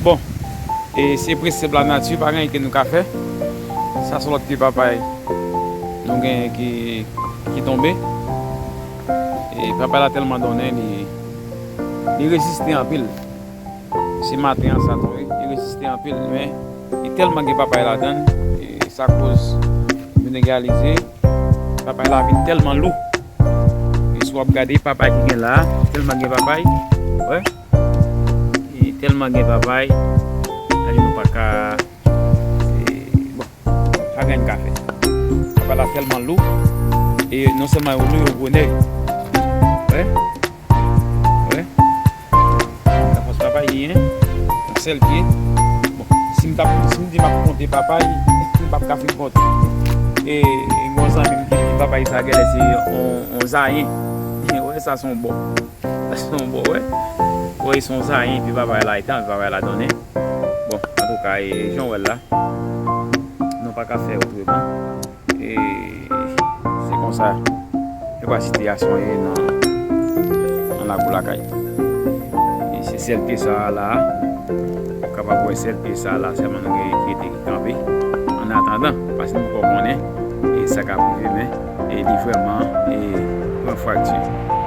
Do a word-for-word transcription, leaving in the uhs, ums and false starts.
Bon, e se prensip lanati, pa gen anyen ke nou ka fè. Sa se lòt pye papay nou gen ki, ki tonbe. E papay la tèlman donnen, li, li reziste anpil. Se maten an sa tonbe, li reziste anpil, men li tèlman gen papay ladan l, e sa koz vin egalize. Papay la vin tèlman lou. E si w ap gade papay ki gen la, tèlman gen papay, wè. E tèlman gen papay, la nou pa ka, e, bon, pa gen anyen ka fè. Papay la tèlman lou, e non sèlman yo lou, yo gwo nèg. Wè, wè. Lafòs papay li, en, yon sèl pye. Bon, si m t ap, si m di m ap konte papay, m p ap ka fin konte. E, e gon zanmi m ki di papay sa genlè se yon, yon zayen. Wè, sa se yon bò. Sa se yon bò, wè. Wè, se yon zayen, epi papay la etan, epi papay la donnen. Bon, antouka, e, jan w wè l la, nou pa ka fè otreman. E se konsa, e pa sitiyasyon ye nan, nan lakou lakay. E se sèl pye sa a la, ou kapab wè sèl pye sa a la, sèlman nou gen ki rete ki kanpe. An atandan, paske nou poko konnen, e sa k ap rive, men, e li vrèman, e pran frakti.